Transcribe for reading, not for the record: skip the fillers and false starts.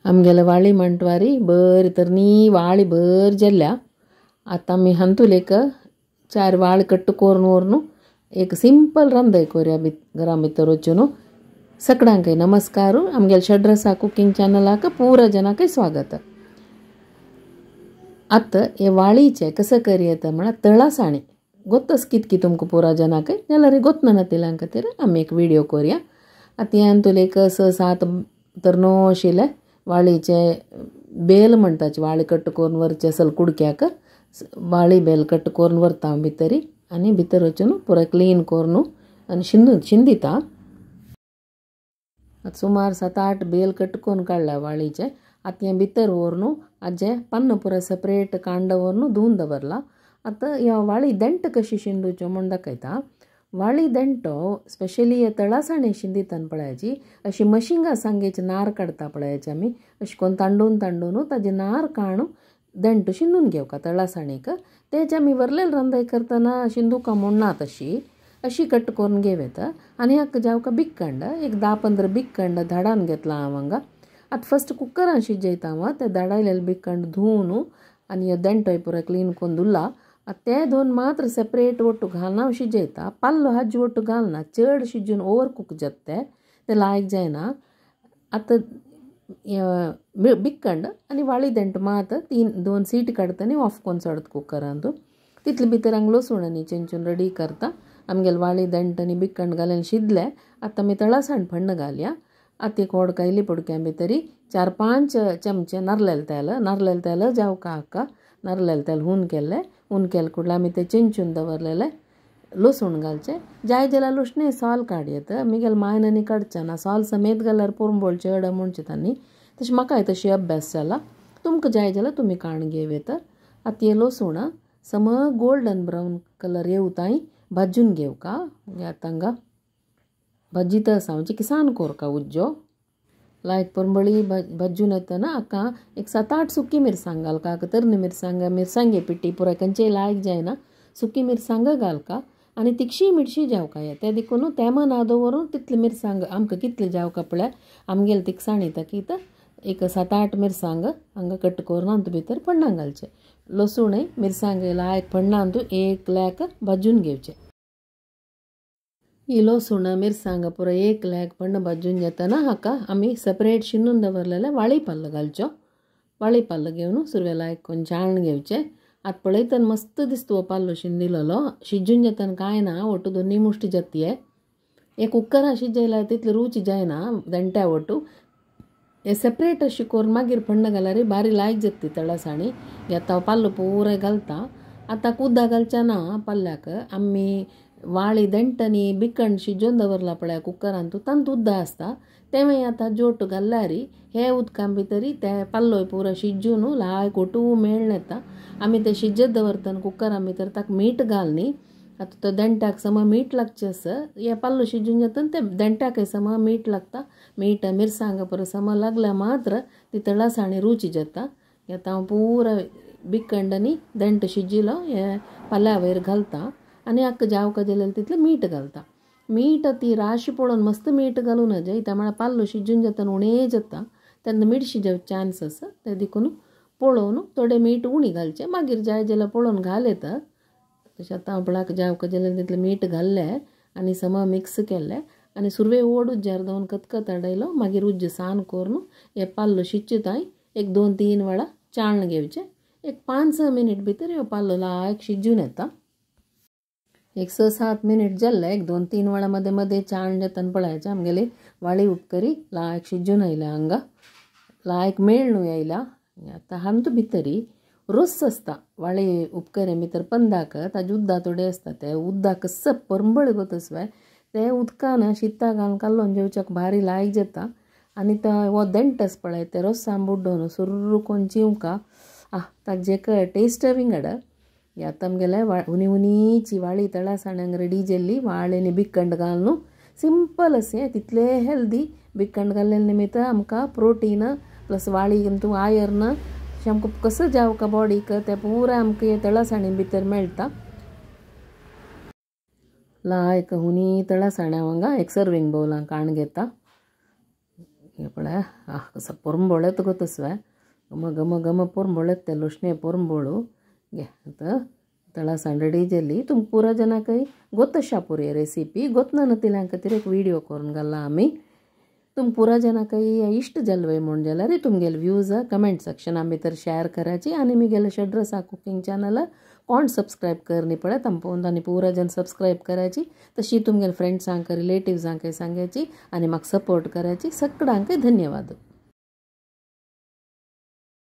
आमगेले वाळी मंटवारी बरी तरणी वाळी बरी जाल्या. आतां आमी हातूंत एक चार वाळ कट्ट करून व्हरून एक सिंपल रांदय कोरया घरा भितर वचून. सगळ्यांकय नमस्कार. आमगेले षड्रसा कुकिंग चॅनलाक पुरा जनाकय स्वागत. आतां हे वाळीचें कसं करयेता म्हळ्यार तळासाणी गोत्तस कितकी तुमकां पुरा जनाकय जाल्यार गोतना नातिल्यां खातीर आमी एक व्हिडियो कोरया. आतां हातूंत एक 6-7 तरनो आशिल्ले वाळीचे बेल म्हणटाचे वाळी कट्ट करून व्हरचे असल कुडक्याक वाळी बेल कट्ट करून व्हरता हांव भितरी आनी भितर वचून पुराय क्लीन करून आनी शिंदिता. आतां सुमार 7-8 बेल कट्ट करून काडल्या वाळीचे. आतां हें भितर व्हरून आजे पन्न पुराय सेपरेट कांड व्हरून धुवन दवरला. आतां ह्या वाळी देंट कशी शिंदुच्यो म्हूण दाखयता. वाळी देंटो स्पेशली तळासाणी शिंदितान पळयाची अशी मशिंगा सांगेचे नार काडटा पळयाचे आमी अशें करून तांडून तांडून ताजे नार काडून देंट शिंदून घेवका तळासाणीक. तेजे आमी वरलेल रांदय करतना शिंदुका म्हूण ना तशी अशी कट करून घेव येता. आनी हाका जावका बिक्कंड एक 10-15 बिक्कंड धाडान घेतला हांव हांगा. आतां फस्ट कुकरान शिजयता हांव ते धाडायलेले बिक्कंड धुवन आनी देंटोय पुराय क्लीन करून धुला. आतां ते दोन मात्र सेपरेट ಒಟ್ಟು घालना शिजयता. पाल्लो हाजी ಒಟ್ಟು घालना चड शिजून ओवर कुक जाता ते लायक जायना. आतां बिक्कंड आनी वाळी देंट मात 3-2 सीट काडटा आनी ऑफ करून सोडत कुकरांत. तितले भितर हांगा लसूण आनी चेंचून रेडी करता. आमगेले वाळी देंट आनी बिक्कंड घालून शिजले. आतां आमी तळासाण फण्ण घालया. आतां एक व्हड कायली पुडक्या भितरी 4-5 चमचे नारलेले तेल नारलेले तेल जावका हाका नारलेले तेल हून केल्लें हून केले कुडले आमी ते चेंचून दवरलेले लसूण घालचें. जाय जाल्यार लुसणें सोल काडयेत मिगेल मायन आनी काडचें ना सोल समेत घाल्यार पुरंबोळ चड म्हणचे तांणी तशें म्हाकाय तशी अभ्यास जाला. तुमकां जाय जाल्यार तुमी काण घेव येता. आतां हें लसूण सम गोल्डन ब्रावन कलर येवताय भाजून घेवका. आतां हांगा भाजीत आसा म्हणजे किसान कोरका उज्जो लायक परंबळी भाजून येतना हाका एक 7-8 सुकी मिरसांग घालका. तरणी मिरसांग मिरसांगे पिठी पुराय खंयचेय लायक जायना सुकी मिरसांग घालका आनी तिखशी मिरशी जावका. ते देखून तेमा ना दवरून तितली मिरसांग आमकां कितले जावका पळय आमगेले तिखसाणी ताकीत एक 7-8 मिरसांग हांगा कट करून हातूंत भितर पण्णां घालचें. लसूणय मिरसांग लायक पण्णां हातूंत एक लायक भाजून घेवचें. ही लसूण मिरसांग पुराय एक लायक पण्ण भाजून जातना हाका आमी सेपरेट शिनून दवरलेले वाळी पाल्ल घालचो. वाळी पाल्ल घेवन सुरवे लायक करून चाळण घेवचें. आतां पळयतना मस्त दिसता हो पाल्लो शिंदिलेलो शिजून जातना कांय ना ಒಟ್ಟು दोन्ही मुष्टी जातीये. हे कुकरान शिजयल्यार तितली रुची जायना देंट्या ಒಟ್ಟು हे सेपरेट अशी करून मागीर पण्ण घाल्यार बारी लायक जाता तळासाणी. आतां पाल्लो पुराय घालता. आतां उदक घालचें ना पाल्ल्याक. आमी वाळी देंट आनी बिकण शिजोवन दवरला पळय कुकरान तातूंत उदक आसता तें आतां जोट घाल्यार हे उदकां भितरी ते पाल्लोय पुरो शिजून लायक ओटू मेळ्ळ येता. आमी ते शिजत दवरतना कुकरां भितर ताका मीठ घाल न्ही. आतां तो देंट्याक सम मीठ लागचें आसा. हे पाल्लो शिजून जाता ते देंट्याकय सम मीठ लागता. मीठ मिरसांग पुरो सम लागल्या मात्र ती तळासाणी रुची जाता. आतां हांव पुरो बिकंड आनी देंट शिजिलो हे पाल्या वयर घालता आनी हाका जावका जाल्यार तितलें मीठ घालता. मीठ ती राशी पळोवन मस्त मीठ घालूं नजे त्या म्हळ्यार पाल्लो शिजून जातना उणें जाता तेन्ना मीठ शिजोवप चान्स आसा ते देखून पळोवन थोडें मीठ उणी घालचें. मागीर जाय जाल्यार पळोवन घाल येता. तशें आतां हांव पळय जावका जाल्यार तितलें मीठ घाल्लें आनी सम मिक्स केल्लें आनी सुरवे व्हड उज्जार दवरून कतकत अडयलो. मागीर उज्ज सान करून हे पाल्लो शिजताय एक 2-3 वेळा चाळण घेवचें. एक 5-6 मिनीट भितर ह्यो पाल्लो लायक शिजून येता. एक 6-7 मिनीट जाल्ले एक 2-3 वेळा मदें मदें चाळण जातना पळयाचें आमगेली वाळी उपकरी लायक शिजून आयल्या हांगा लायक मेळ्ळू आयल्या. आतां हातूंत भितरी रोस आसता वाळी उपकरे भितर पंदाक ताजे उदक थोडें आसता ते उदक कसं परंबळ गोतसवे ते उदकान शिता घालून कालोवन जेवच्याक भारी लायक जाता. आनी तो हो देंट आसा पळय ते रोसान बुड्डोवन सुर्रू करून चिवका ताजे टेस्ट विंगड. आतां आमगेले हुनी हुनीची वाळी तळासाण्यांक रेडी जाल्ली वाळेनी बिकंड घालून सिंपल अशें तितलें हेल्दी बिकंड घाल्ले निमित्त आमकां प्रोटीन प्लस वाळी तूं आयर्न अशें आमकां कसो जावका बॉडीक तें पुराय आमकां तळासाणी भितर मेळटा. लायक हुनी तळासाण्या हांगा एक सर्वींग बावलां काण घेता. हे पळय आह कसो पोरंबोळत गो तसवे घम घम घम पोरंबोळत ते लोशणे पोरंबोळू. घे आतां तळासाण रेडी जाली. तुमकां पुरा जनाकय गोत पुरी रेसिपी गोतना तिल्यांक खातीर एक व्हिडिओ करून घाला आमी. तुम पुरा जनाकय इश्ट जालवय म्हूण जाल्यार तुमगेले व्यूज कमेंट सेक्शना भितर शेअर करायची आनी मिगेले षड्रसा कुकिंग चॅनल कोण सबस्क्रायब करनी पळय तांपोवन आनी पुरा जन सबस्क्रायब करायची. तशी तुमगेले फ्रेंड्सांक रिलेटिव्सांकय सांगायची आनी म्हाका सपोर्ट करायची. सगळ्यांकय धन्यवाद.